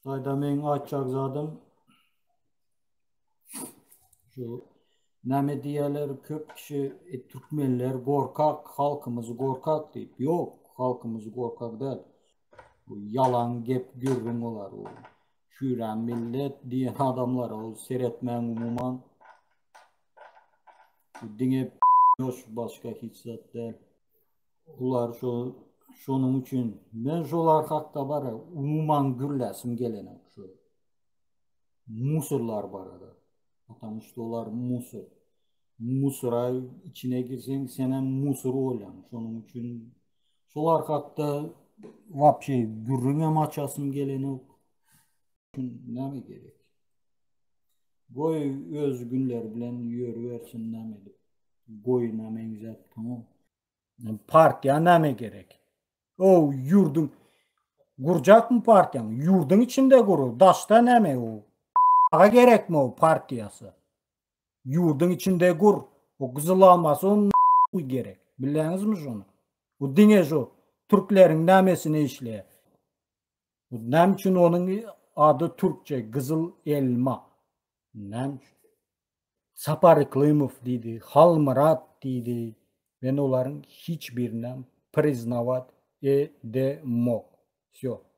Şaýda meň aýtjak zadym şu näme diýýärler köp kişi e, türkmenler gorkak, halkymyz gorkak diýip. Ýok, halkymyz gorkak däl. Bu ýalan gep gürrüň olar. Bu çüýrän millet diýen adamlar ol seretmäň umuman. Bu diňe başga hiç zat däl. Olar şo şonuň üçin men şolar hakda bara umuman gürläsim gelenok şu musurlar barada. Потому что olar musur. Musura içine girseň senem musur bolýaň. Şonuň üçin şolar hakda wapşe gürrüňem açasym gelenok. Näme gerek? Goý öz günleri bilen ýörübersin näme edip. Goýuna meňzäp tamam. Partiýa näme gerek? O ýurduň gurjakmy partiýaň? Ýurduň içinde gur, daşda näme o? Aga gerekmi o partiýasy? Ýurduň içinde gur. O gyzyl almasy o gerek. Bilýäňizmi şony? Bu diňe şu türkleriň nämesine işleýär. Näme üçin onuň ady türkçe gyzyl elma? Näme üçin? Sapar Yklymow diýdi, Halmyrat diýdi. Men olaryň hiç birinem priznawat edemok. Wsýo.